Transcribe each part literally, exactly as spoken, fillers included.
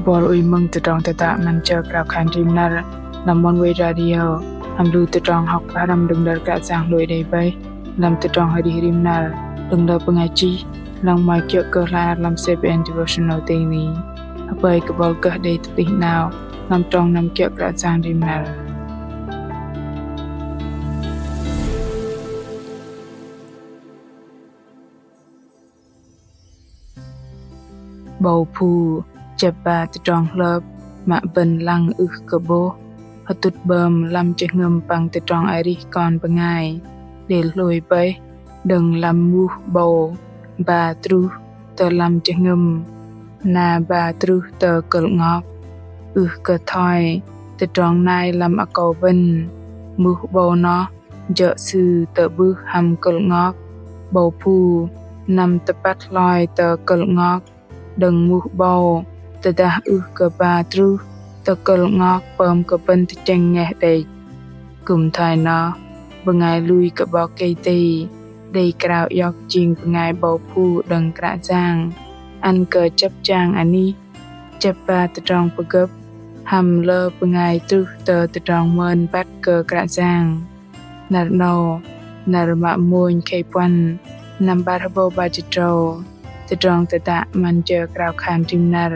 Bol ui mơ̆ng tơdrong tơdă 'Măn Jơ Krao Khan Rim Năr lăm Oneway Radio hăm lu tơdrong hŏk pơhrăm đơ̆ng nơ̆r Kră Yang hlôi đei bơih lăm tơdrong arih rim năr đơ̆ng lơ bơngai chih lăng mă kiơ̆ kơ hla ar lăm CBN Devotional Daily. Hơpơi kơ bol gơh đei tơplih 'nao lăm trong năm kiơ̆ Kră Yang rim năr. 'Bâu phu chĕp ba tơdrong hlơp mă bơ̆n lăng ưh kơ 'bôh, hơtŭt 'bơm lăm jơhngơ̆m păng tơdrong arih kon bơngai đei hlôi bơih đơ̆ng lăm muh 'bâu ba truh tơ lăm jơhngơ̆m, na ba truh tơ kơ̆l 'ngok. Ưh kơ thoi tơdrong nai lăm akâu bơ̆n, muh 'bâu noh jơ̆ sư tơ'bưh hăm kơ̆l 'ngok. 'Bâu phu năm tơpăt hloi tơ kơ̆l 'ngok đơ̆ng muh 'bâu, tơdah ưh kơ ba truh tơ kơ̆l 'ngok pơm kơ bơ̆n tơchĕng ngeh đĕch. Kư̆m thoi noh, bơngai lui kơ 'Bok Kei-Dei đei krao iŏk jing bơngai 'bâu phu đơ̆ng Kră Yang ăn kơ chĕp jang anih, chĕp ba tơdrong pơgơ̆p hăm lơ bơngai truh tơ tơdrong mơn băt kơ Kră Yang. Năr 'nâu, năr mă mônh khei puăn, năm 'bar hơbâu 'bar jĭt tơdrâu, tơdrong tơdă 'Măn Jơ Krao Khan Rim Năr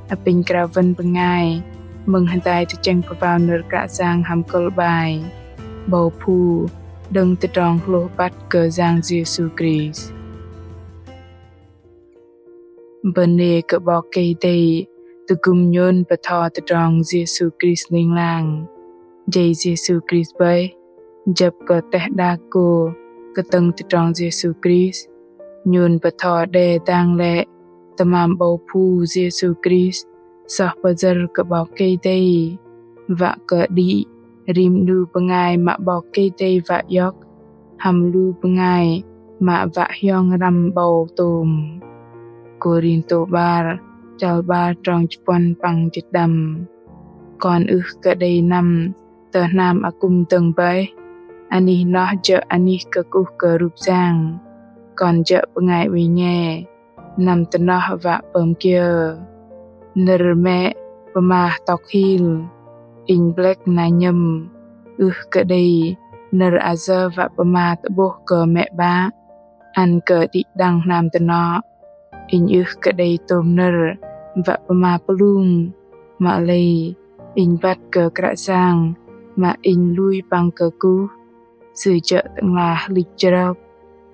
apinh krao wơ̆n bơngai mơ̆ng hơdai tơchĕng pơwao nơ̆r Kră Yang hăm kơ̆l 'bai: 'Bâu phu đơ̆ng tơdrong hlôh băt kơ Yang Yêsu Krist. Bơnê kơ 'Bok Kei-Dei tơgŭm nhôn bơtho tơdrong Yêsu Krist ling lang. Jei Yêsu Krist bơih, jơ̆p kơ teh đak gô kơtơ̆ng tơdrong Yêsu Krist. Nhôn bơtho đe dang lĕ tơmam 'Bâu phu Yêsu Krist soh pơyơ̆r kơ 'Bok Kei-Dei, wă kơ đĭ rim 'nu bơngai mă 'Bok Kei-Dei wă iŏk hăm lu bơngai mă wă hiong răm 'bâu tôm. Kôrintô 'bar, chăl 'bar, trong chĭt puăn păng chĭt đăm. Kon ưh kơ đei năm tơ hnam akŭm dơ̆ng bơih, anih noh jơ̆ anih kơkuh kơ rup yang. Kon jơ̆ bơngai oei nge, năm tơ noh wă pơm kiơ. Nơ̆r mĕ pơma tŏk hil, inh blĕk na nhơ̆m, ưh kơ đei nơ̆r ayơ wă pơma tơ'bôh kơ mĕ 'bă ăn kơ đĭ đăng hnam tơnŏ. Inh ưh kơ đei tôm nơ̆r wă pơma pơlung, mă lei inh băt kơ Kră Yang mă inh lui păng kơkuh. Sư jơ̆ Tơ'ngla hlĭch chrơp,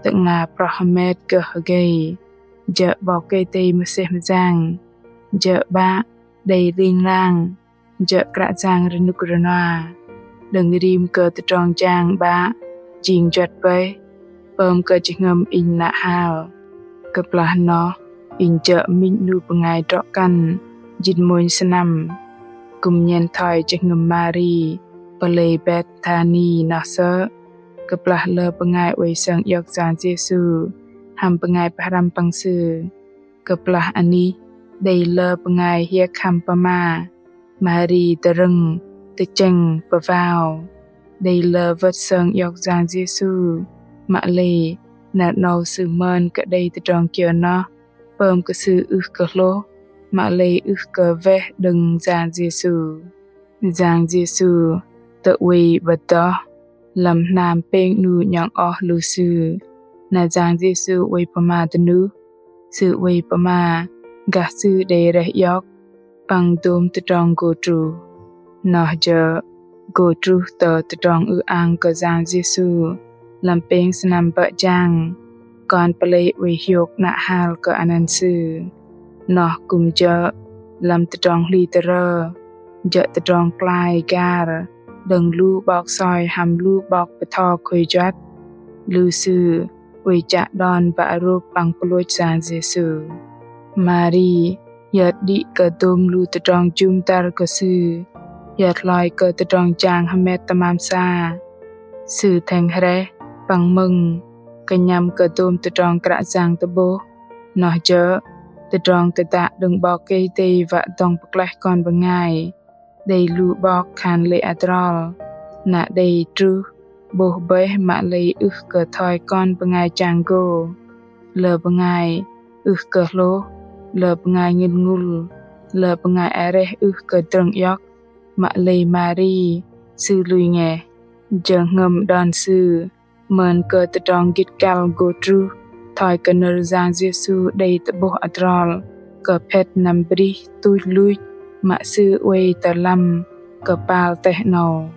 Tơ'ngla proh hơmet gơh hơgei, jơ̆ 'Bok Kei-Dei mơsêh mơyang, jơ̆ 'Bă đei ling lang, jơ̆ Kră Yang rơnŭk rơnua. Đơ̆ng rim kơ tơdrong jang 'Bă jing juăt bơih, pơm kơ jơhngơ̆m inh nă hal. Kơplah noh inh jơ̆ minh 'nu bơngai drŏ kăn jĭt mônh sơnăm. Kư̆m nhen thoi jơhngơ̆m Mari pơlei Bêthani noh sơ̆, kơplah lơ bơngai oei sơng iŏk Yang Yêsu hăm bơngai pơhrăm păng Sư. Kơplah anih đei lơ bơngai hiơ̆k hăm pơma, Mari tơrơ̆ng tơchĕng pơwao. Đei lơ wơ̆t sơng iŏk Yang Yêsu, mă lei năr 'nâu sư mơn kơ đei tơdrong kiơ noh pơm kơ sư ưh kơ hlôh, mă lei ưh kơ weh đơ̆ng Yang Yêsu. Yang Yêsu tơ oei 'bơ̆t dŏh lăm hnam pêng 'nu 'nhŏng oh lu sư. Na Yang Yêsu oei pơma dơnuh, Sư oei pơma gah Sư đei rơih iŏk păng dôm tơdrong gô truh. Noh jơ̆ gô truh tơ tơdrong ư-ang kơ Yang Yêsu lăm pêng sơnăm bơ̆ jang, kon pơlei oei hiôk nă hal kơ anăn Sư. Noh kư̆m jơ̆ lăm tơdrong hli tơrơ, jơ̆ tơdrong klai gar đơ̆ng lu 'bok soi hăm lu 'bok bơtho khôi juăt. Lu sư oei chă đon wă rôp păng pơlôch Yang Yêsu. Mari hiơt đĭ kơ dôm lu tơdrong jŭm dăr kơ sư, hiơt hloi kơ tơdrong jang hơmet tơmam sa. Sư thĕng hrĕh păng mơ̆ng kơnhăm kơ dôm tơdrong Kră Yang tơ'bôh. Noh jơ̆ tơdrong tơdă đơ̆ng 'Bok Kei-Dei wă dŏng pơklaih kon bơngai đei lu 'bok khan lê̆ adrol, na đei truh 'bôh bơih mă lei ưh kơ thoi kon bơngai chang gô. Lơ bơngai ưh kơ hlôh, lơ bơngai ngĭl ngŭl, lơ bơngai areh ưh kơ drơ̆ng iŏk, mă lei Mari sư lui ngeh. Jơhngơ̆m đon sư mơn kơ tơdrong gĭt kăl gô truh thoi kơ nơ̆r Yang Yêsu đei tơ'bôh adrol kơ phĕt năm brih tuch luch mă sư oei tơ lăm kơpal teh 'nâu.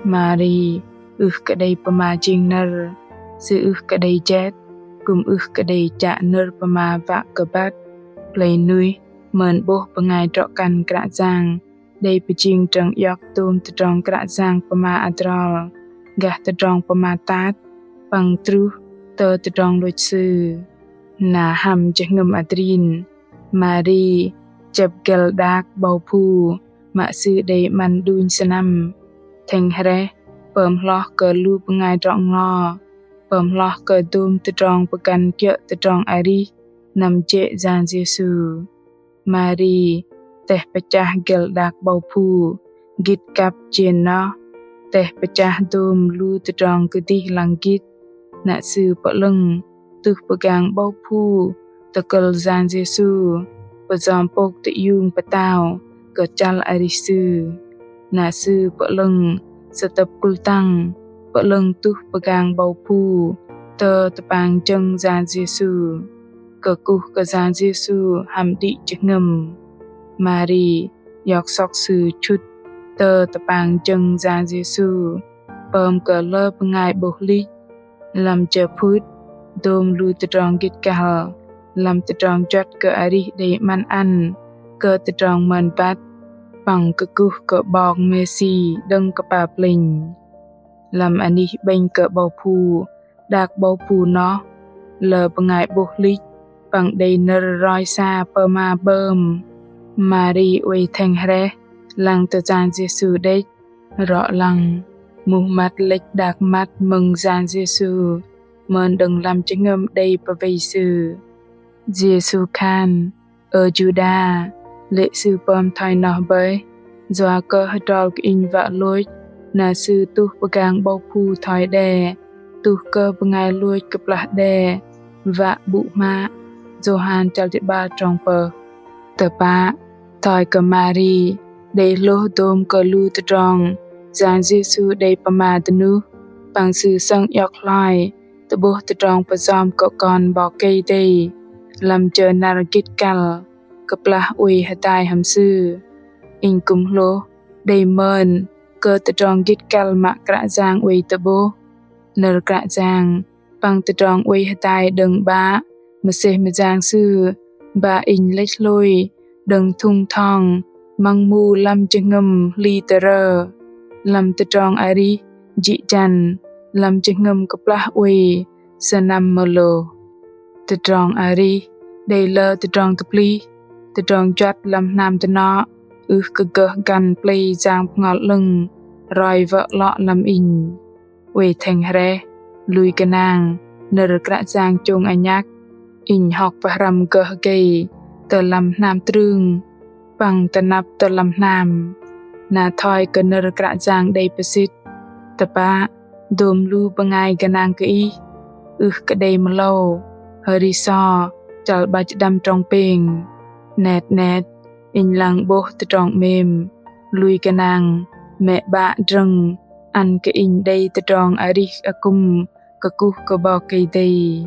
Mari ưh kơ đei pơma jing nơ̆r, sư ưh kơ đei jet, kư̆m ưh kơ đei chă nơ̆r pơma wă kơ băt. Plei nuih mơn 'bôh bơngai drŏ-kăn Kră Yang đei pơjing drơ̆ng iŏk dôm tơdrong Kră Yang pơma adrol gah tơdrong pơmat tat păng truh tơ tơdrong lôch Sư. Na hăm jơhngơ̆m adrin, Mari chĕp gĕl đak 'bâu phu mă sư đei 'măn đunh sơnăm. Thĕng hrĕh pơm hloh kơ lu bơngai drŏ-nglo, pơm hloh kơ dôm tơdrong pơgăn kiơ̆ tơdrong arih năm jê̆ Yang Yêsu. Mari teh pơchah gĕl đak 'bâu phu gĭt kăp jên noh, teh pơchah dôm lu tơdrong kơdih lăng gĭt. Na sư pơ'lơ̆ng tuh pơgang 'bâu phu tơkơ̆l Yang Yêsu pơjom pôk tơiung pơtao kơ chăl arih sư. Na sư pơ'lơ̆ng sơtơ̆p kŭl tăng, pơ'lơ̆ng tuh pơgang 'bâu phu tơ tơpang jơ̆ng Yang Yêsu, kơkuh kơ Yang Yêsu hăm đĭ jơhngơ̆m. Mari iŏk sŏk sư chŭt tơ tơpang jơ̆ng Yang Yêsu pơm kơ lơ bơngai 'bôh hlĭch. Lăm jơ phŭt dôm lu tơdrong gĭt kăl lăm tơdrong juăt kơ arih đei 'măn ăn kơ tơdrong mơn băt păng kơkuh kơ 'Bok Mêsi đơ̆ng kơpal plĕnh. Lăm anih 'bĕnh kơ 'bâu phu, đak 'bâu phu noh lơ bơngai 'bôh hlĭch păng đei nơ̆r roi sa pơma 'bơm. Mari oei thĕng hrĕh lăng tơ Yang Yêsu đĕch, rŏ lăng muh măt lĕch đak măt mơ̆ng Yang Yêsu mơn đơ̆ng lăm jơhngơ̆m đei pơwei sư. Yêsu khan: Ơ Juđa, lê̆ sư pơm thoi noh bơih? Yua kơ hơdrol kơ inh wă lôch, na sư tuh pơgang 'bâu phu thoi đe, tuh kơ bơngai lôch kơplah đe wă 'bŭh hmă. Yôhan chăl jĭt 'bar trong pơh. Tơpă, thoi kơ Mari đei hlôh dôm kơ lu tơdrong Yang Yêsu đei pơma dơnuh, păng sư sơng iŏk hloi tơ'bôh tơdrong pơjom kơ Kon 'Bok Kei-Dei lăm jơ năr gĭt kăl kơplah oei hơdai hăm Sư. Inh kư̆m hlôh đei mơn kơ tơdrong gĭt kăl mă Kră Yang oei tơ'bôh. Nơ̆r Kră Yang păng tơdrong oei hơdai đơ̆ng 'Bă mơsêh mơyang Sư ba inh lĕch hlôi đơ̆ng thŭng thong măng mu lăm jơhngơ̆m hli tơrơ, lăm tơdrong arih jĭ jăn, lăm jơhngơ̆m kơplah oei sơnăm mơlôh. Tơdrong arih đei lơ tơdrong tơplih, tơdrong juăt lăm hnam dơnŏ ưh kơ gơh găn plei Yang Bơhngol 'Lơ̆ng roi wơ̆ 'lŏ lăm inh. Oei thĕng hrĕh lui gơnang nơ̆r Kră Yang chông anhăk, inh hŏk pơhrăm gơh gei tơ lăm hnam trưng păng tơnăp tơ lăm hnam. Na thoi kơ nơ̆r Kră Yang đei pơsĭt: Tơpă, dôm lu bơngai gơnang kơ Ih ưh kơ đei mơlâu. Hơri So chăl 'bar jĭt đăm trong pêng. 'Net 'net, inh lăng 'bôh tơdrong 'mêm lui gơnang mĕ 'bă drơ̆ng ăn kơ inh đei tơdrong arih akŭm kơkuh kơ 'Bok Kei-Dei.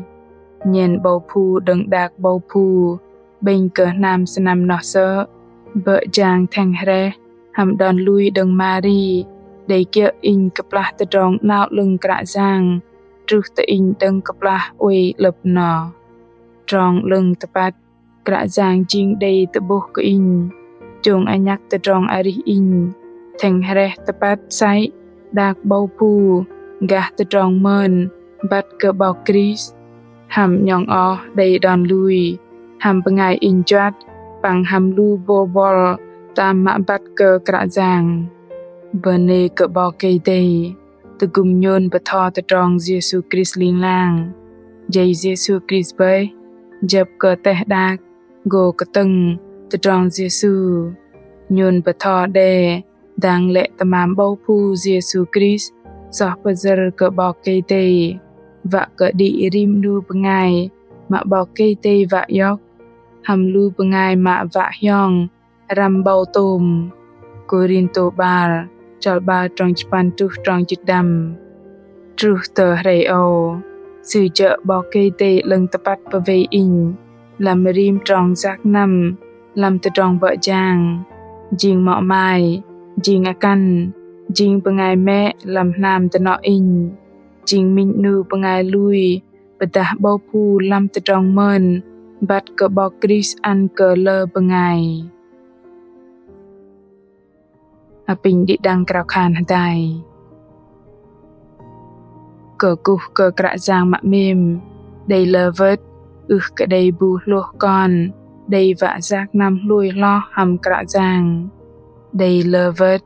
Nhen 'bâu phu đơ̆ng đak 'bâu phu 'bĕnh kơ hnam sơnăm noh sơ̆ bơ̆ jang thĕng hrĕh hăm đon lui đơ̆ng Mari đei kiơ̆ inh kơplah tơdrong 'Nao 'Lơ̆ng Kră Yang truh tơ inh đơ̆ng kơplah oei 'lơ̆p noh. Trong 'lơ̆ng tơpăt Kră Yang jing đei tơ'bôh kơ inh, chông anhăk tơdrong arih inh. Thĕng hrĕh tơpăt săi đak 'bâu phu gah tơdrong mơn băt kơ 'Bok Krist. Hăm 'nhŏng oh đei đon lui, hăm bơngai inh juăt păng hăm lu bôl bôl tam mă băt kơ Kră Yang. Bơnê kơ 'Bok Kei-Dei. Tơgŭm nhôn bơtho tơdrong Yêsu Krist ling lang. Jei Yêsu Krist bơih jơ̆p kơ teh đak gô kơtơ̆ng tơdrong Yêsu. Nhôn bơtho đe dang lĕ tơmam 'bâu phu Yêsu Krist soh pơyơ̆r kơ 'Bok Kei-Dei, wă kơ đĭ rim 'nu bơngai mă 'Bok Kei-Dei wă iŏk, hăm lu bơngai mă wă hiong răm 'bâu tôm. Kôrintô 'bar, chăl 'bar trong jĭt puăn truh trong jĭt đăm. Truh tơ hrei âu, Sư jơ̆ 'Bok Kei-Dei 'lơ̆ng tơpăt pơwei inh lăm rim trong yak năm lăm tơdrong bơ̆ jang, jing mŏ mai, jing akăn, jing bơngai mĕ lăm hnam dơnŏ inh, jing minh 'nu bơngai lui pơdah 'bâu phu lăm tơdrong mơn băt kơ 'Bok Krist ăn kơ lơ bơngai. Apinh đĭ đăng krao khan hơdai. Kơkuh kơ Kră Yang mă 'mêm, đei lơ wơ̆t ưh kơ đei bu hlôh kon đei wă yak năm hlôi hloh hăm Kră Yang. Đei lơ wơ̆t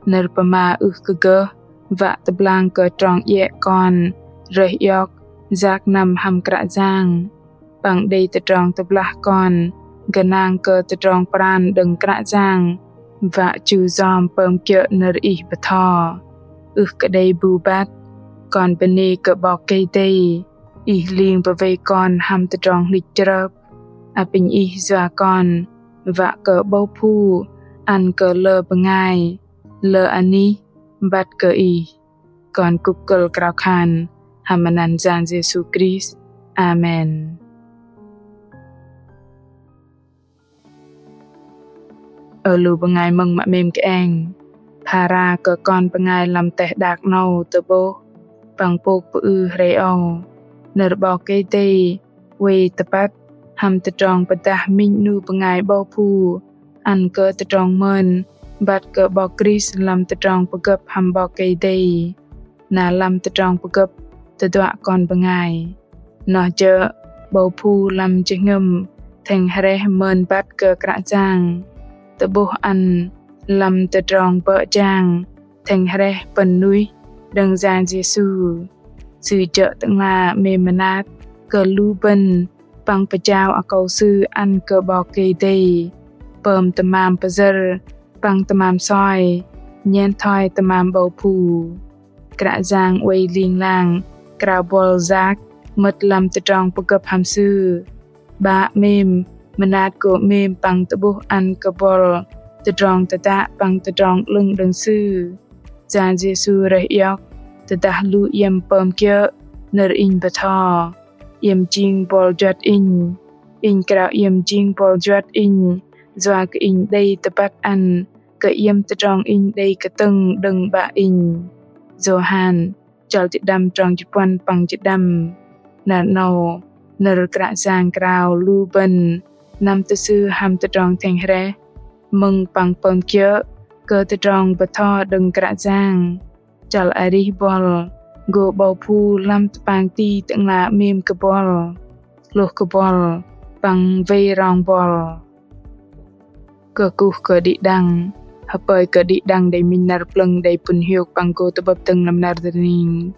nơ̆r pơma ưh kơ gơh wă tơblang kơ trong iĕ kon rơih iŏk yak năm hăm Kră Yang. Păng đei tơdrong tơblah kon gơnang kơ tơdrong pran đơ̆ng Kră Yang wă chu yom pơm kiơ̆ nơ̆r Ih bơtho. Ưh kơ đei bu băt, kon bơnê kơ 'Bok Kei-Dei, Ih ling pơwei kon hăm tơdrong hlĭch chrơp. Apinh Ih yua kon wă kơ 'bâu phu ăn kơ lơ bơngai, lơ anih băt kơ Ih. Kon kŭk kơ̆l krao khan hăm măt anăn Yang Yêsu Krist. Amen. Ơ lu bơngai mơ̆ng mă 'mêm kơeng, phara kơ kon bơngai lăm teh đak 'nâu tơ'bôh păng pôk pơư hrei âu, nơ̆r 'Bok Kei-Dei oei tơpăt hăm tơdrong pơdah minh 'nu bơngai 'bâu phu ăn kơ tơdrong mơn băt kơ 'Bok Krist lăm tơdrong pơgơ̆p hăm 'Bok Kei-Dei. Na lăm tơdrong pơgơ̆p tơduă kon bơngai, noh jơ̆ 'bâu phu lăm jơhngơ̆m thĕng hrĕh mơn băt kơ Kră Yang, tơ'bôh ăn lăm tơdrong bơ̆ jang thĕng hrĕh pơ̆n nuih đơ̆ng Yang Yêsu. Sư jơ̆ Tơ'ngla 'mêm mơnat kơ lu bơ̆n păng pơjao akâu Sư ăn kơ 'Bok Kei-Dei pơm tơmam pơyơ̆r păng tơmam soi, nhen thoi tơmam 'bâu phu. Kră Yang oei ling lang krao buăl yak mơ̆t lăm tơdrong pơgơ̆p hăm Sư. 'Bă 'mêm mơnat gô 'mêm păng tơ'bôh ăn kơ buăl tơdrong tơdă păng tơdrong 'lơ̆ng đơ̆ng Sư. Yang Yêsu rơih iŏk tơdah lu iĕm pơm kiơ̆ nơ̆r Inh bơtho. Iĕm jing buăl juăt Inh. Inh krao iĕm jing buăl juăt Inh, yua kơ Inh đei tơbăt ăn kơ iĕm tơdrong Inh đei kơtơ̆ng đơ̆ng 'Bă Inh. Yôhan, chăl jĭt đăm trong jĭt puăn păng jĭt đăm. Năr 'nâu, nơ̆r Kră Yang krao lu bơ̆n năm tơ Sư hăm tơdrong thĕng hrĕh, mơ̆ng păng pơm kiơ̆ kơ tơdrong bơtho đơ̆ng Kră Yang. Chăl arih buăl gô 'bâu phu lăm tơpang ti Tơ'ngla 'mêm kơ buăl, hlôh kơ buăl păng wei rong buăl. Kơkuh kơ đĭ đăng, hơpơi kơ đĭ đăng đei minh năr plơ̆ng đei pŭn hiôk păng gô tơ'bơ̆p dơ̆ng lăm năr dơning.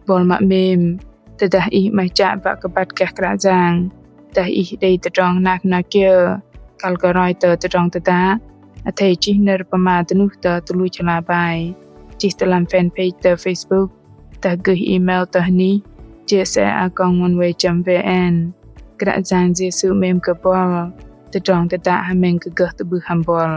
Buăl mă 'mêm, tơdah ih 'maih chă wă kơ băt gah Kră Yang, dah ih đei tơdrong hơnat hơna kiơ kăl kơ roi tơ tơdrong tơdă, athei chih nơ̆r pơma dơnuh tơ tơluch hla bơar, chih tơ lăm fanpage tơ Facebook, dah gửi email tơ hơnih chia sẻ a còng oneway chấm vn. Kră Yang Yêsu 'mêm kơ buăl, tơdrong tơdă hơmĕng kơ gơh tơ'bưh hăm buăl.